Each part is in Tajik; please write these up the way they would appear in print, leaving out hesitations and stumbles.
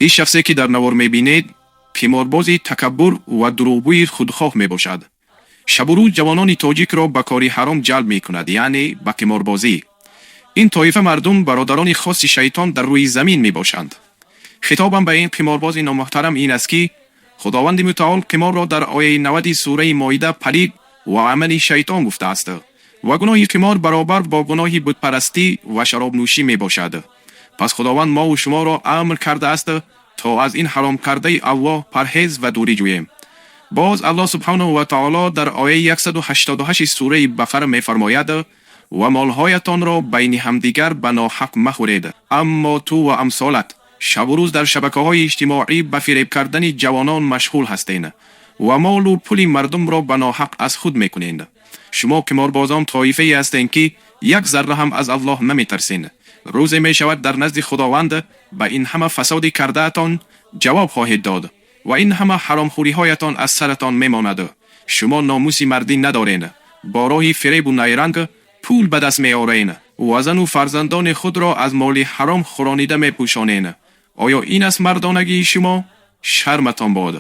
Ин шахсе, ки дар навор мебинед, қиморбози такаббур ва дурӯғгӯи худхоҳ мебошад. Шабу рӯз ҷавонони тоҷикро ба кори ҳаром ҷалб мекунад, яъне ба қиморбозӣ. Ин тоифа мардум бародарони хоси шайтон дар рӯи замин мебошанд. Хитобам ба ин қиморбози номуҳтарам ин аст, ки Худованди мутаол қиморро дар ояи 90-и сураи Моида палид ва амали шайтон гуфтааст ва гуноҳи қимор баробар бо гуноҳи бутпарастӣ ва шаробнӯшӣ мебошад. Пас Худованд мову шуморо амр кардааст, то аз ин ҳаромкардаи Аллоҳ парҳез ва дурӣ ҷӯем. Боз Аллоҳ субҳанаҳу ва таоло дар ояи 188 сураи Бақара мефармояд: «Ва молҳоятонро байни ҳамдигар ба ноҳақ махӯред». Аммо ту ва амсолат шабу рӯз дар шабакаҳои иҷтимоӣ ба фиреб кардани ҷавонон машғул ҳастед ва молу пули мардумро ба ноҳақ аз худ мекунед. Шумо қиморбозон тоифае ҳастед, ки як зарра ҳам аз Аллоҳ наметарсед. Рӯзе мешавад, дар назди Худованд ба ин ҳама фасоди кардаатон ҷавоб хоҳед дод ва ин ҳама ҳаромхӯриҳоятон аз саратон мемонад. Шумо номуси мардӣ надоред, бо роҳи фиребу найранг пул ба даст меоред ва зану фарзандони худро аз моли ҳаром хӯронида мепӯшонед. Оё ин аст мардонагии шумо? Шарматон бод!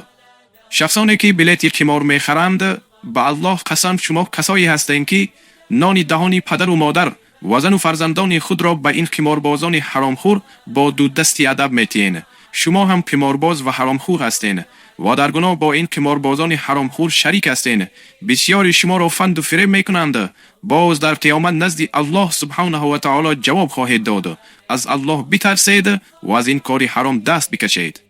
Шахсоне, ки билети қимор мехаранд, ба Аллоҳ қасам, шумо касое ҳастед, ки нони даҳони падару модар ва зану фарзандони худро ба ин қиморбозони ҳаромхӯр бо дудасти адаб метиҳед. Шумо ҳам қиморбоз ва ҳаромхӯр ҳастед ва дар гуноҳ бо ин қиморбозони ҳаромхӯр шарик ҳастед. Бисёри шуморо фанду фиреб мекунанд. Боз дар қиёмат назди Аллоҳ субҳанаҳу ва таоло ҷавоб хоҳед дод. Аз Аллоҳ битарсед ва аз ин кори ҳаром даст бикашед.